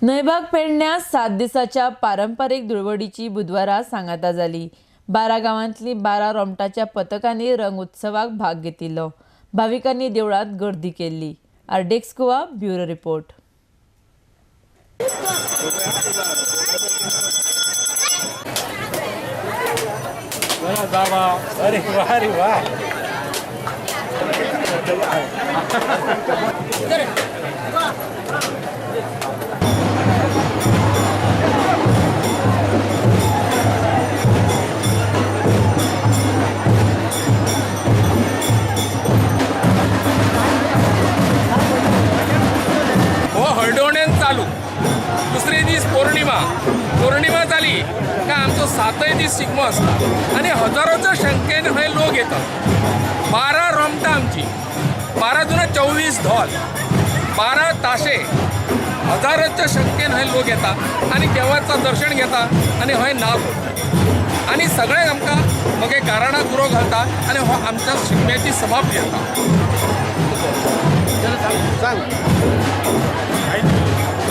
न्हंयबाग पेडण्या 7 दिसाच्या पारंपारीक धुळवडीची बुधवारा सांगाता जाली. 12 गांवांतली 12 रोमटाच्या पथकांनी रंग उत्सवाक भाग घेतिल्लो. भाविकांनी देवळांत गर्दी केल्ली. RDX Goa bureau report. अरे वा रे वा. हो हळदोण्यान चालू. दुसरे दीस पौर्णिमा, पौर्णिमा जाली काय आमचो 7 दीस शिगमो आसता आनी हजारोच्या संख्येन हय लोक येतात. 12 रोमटां आमची, 12 जुना 24 धोल, 12 ताशे, हजारोच्या संख्येन हय लोक येता आनी देवाचं दर्शन घेता आनी हय नाव करता आनी सगळ्यांक आमकां मगीर गाराणां कुरो घालता आनी हो आमच्या शिगम्याची समाप्ती जाता.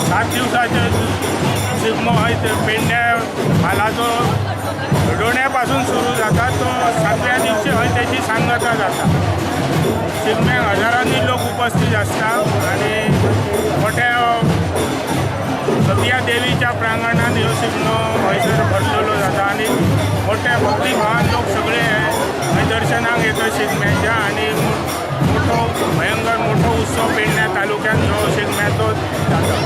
7 दिवसाचे शिगमो हय ते पेडण्या म्हालाचो हळदोण्यापासून सुरू जाता तो 7व्या दिवशी हय त्याची सांगता जाता. शिगम्याक हजारांनी लोक उपस्थित आसता आनी मोठ्या सतिया देवीच्या प्रांगणान ह्यो शिगमो हयसर भरलेलो जाता आनी मोठ्या भक्तिभावान लोक सगळे हय दर्शनाक येता शिगम्याच्या आनी मोठो भयंकर मोठो उत्सव पेडण्या तालुक्यात ह्यो शिगम्याचो जाता.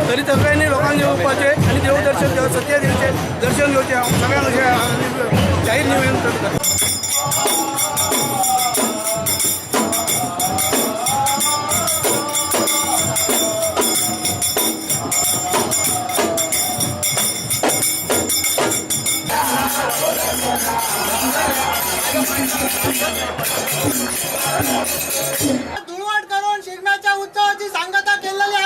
तरी सगळ्यांनी लोकांक येवपाचें आनी देव दर्शन सत्या देवीचें दर्शन घेवचें हांव सगळ्यांक अशें जाहीर निवेदन करता. धुळवट करून शिगम्याच्या उत्सवाची सांगता केलेली.